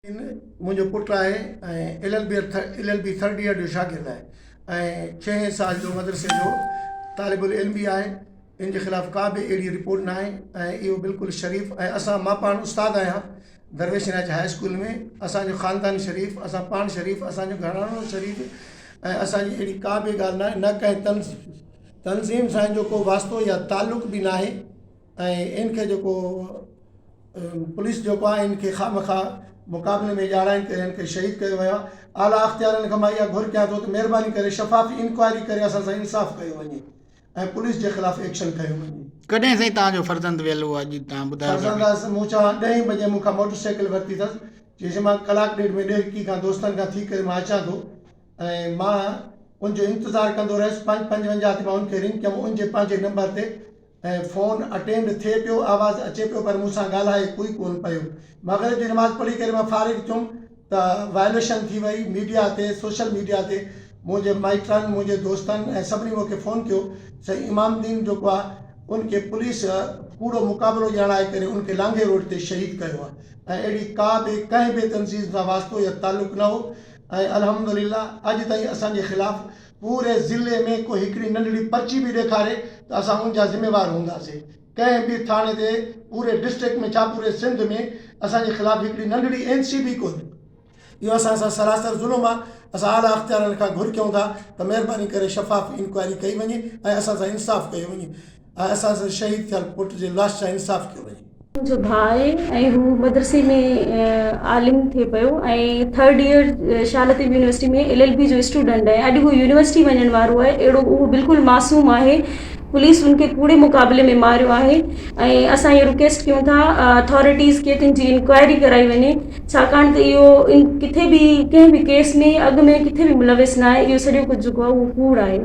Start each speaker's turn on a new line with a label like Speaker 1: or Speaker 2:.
Speaker 1: منهنجو پٽ آهي ۽ L L B L L B third year جو شاگرد آهي ۽ ڇهين سال جو مدرسي جو طالب العلم به آهي ان جي خلاف ڪا به اهڙي رپورٽ نه آهي ۽ اهو بلڪل شريف ۽ اسان مان پاڻ استاد آهيان درويش عنايت هاء اسڪول ۾ اسانجو خاندان شريف اسان پاڻ شريف اسانجو گهراڻو شريف ۽ اسانجي اهڙي ڪا به ڳالهه نه آهي نه ڪنهن تنظيم سان ان جو ڪو واسطو يا تعلق به نه آهي ۽ ان کي جيڪو پوليس جيڪو آهي ان کي خامخواه مقابلي ۾ ڄاڻائي ڪري ان کي شهيد ڪيو ويو آهي اعليٰ اختيارين کان مان اها گهر ڪيان ٿو ته مهرباني ڪري شفاف انڪوائري ڪري اسان سان انصاف ڪيو وڃي ۽ پوليس جي خلاف ايڪشن کنيو وڃي.
Speaker 2: ڪڏهن سائين توهان جو فرزند ويل هو اڄ توهان ٻڌايو پيا.
Speaker 1: فرزند مون چوان ڏهين بجي مون کان موٽر سائيڪل ورتي اٿس چيس مان ڪلاڪ ڏيڍ ۾ ڏهرڪي کان دوستن کان ٿي ڪري مان اچان ٿو ۽ مان ان جو انتظار ڪندو رهيس پنج پنجونجاهه تي مان ان کي رنگ ڪيم ان جي پنهنجي نمبر تي ۽ فون اٽينڊ ٿئي پيو آواز اچي پيو پر مون سان ڳالهائي ڪوئي ڪونه پيو. مغرب جي نماز پڙهي ڪري مان فارغ ٿيم ته وائليشن ٿي وئي ميڊيا تي سوشل ميڊيا تي منهنجي مائٽن منهنجي دوستن ۽ سڀني مون کي فون ڪيو سائين امام الدين جيڪو آهي ان کي پوليس ڪوڙو مقابلو ڄاڻائي ڪري ان کي لانگهي روڊ تي شهيد ڪيو آهي ۽ اهڙي ڪا به ڪنهن به تنظيم سان واسطو يا تعلق نه هو ۽ الحمدلله اڄ تائين اسان جي خلاف پوري ضلعي ۾ ڪو هڪڙي ننڍڙي پرچي به ڏيکاري ته اسان ان جا ذميوار هونداسين. ڪنهن به ٿاڻي تي پوري ڊسٽرڪٽ ۾ ڇا پوري سنڌ ۾ اسان جي خلاف هڪڙي ننڍڙي اين سي به ڪونهي. اهو اسان سان سراسر ظلم آهي. اسان اعليٰ اختيارن کان گهر ڪيون ٿا ته مهرباني ڪري شفاف انڪوائري ڪئي وڃي ۽ اسان سان انصاف ڪيو وڃي ۽ اسان سان شهيد ٿيل پٽ جي لاش سان انصاف ڪيو وڃي.
Speaker 3: منهنجو ڀاء آهي ۽ هو مدرسي ۾ عالم ٿئي پيو ۽ third year Shah Latif university ۾ L L B جو اسٽوڊنٽ آهي اڄ هو يونيورسٽي وڃڻ وارو آهي اهڙو اهو بلڪل معصوم آهي پوليس ان کي ڪوڙي مقابلي ۾ ماريو آهي ۽ اسان اهو رڪويسٽ ڪيون ٿا اٿارٽيز کي تن جي انڪوائري ڪرائي وڃي ڇاڪاڻ ته اهو ڪٿي به ڪنهن به ڪيس ۾ اڳ ۾ ڪٿي به ملوث نه آهي اهو سڄو ڪجهه جيڪو آهي اهو ڪوڙ آهي.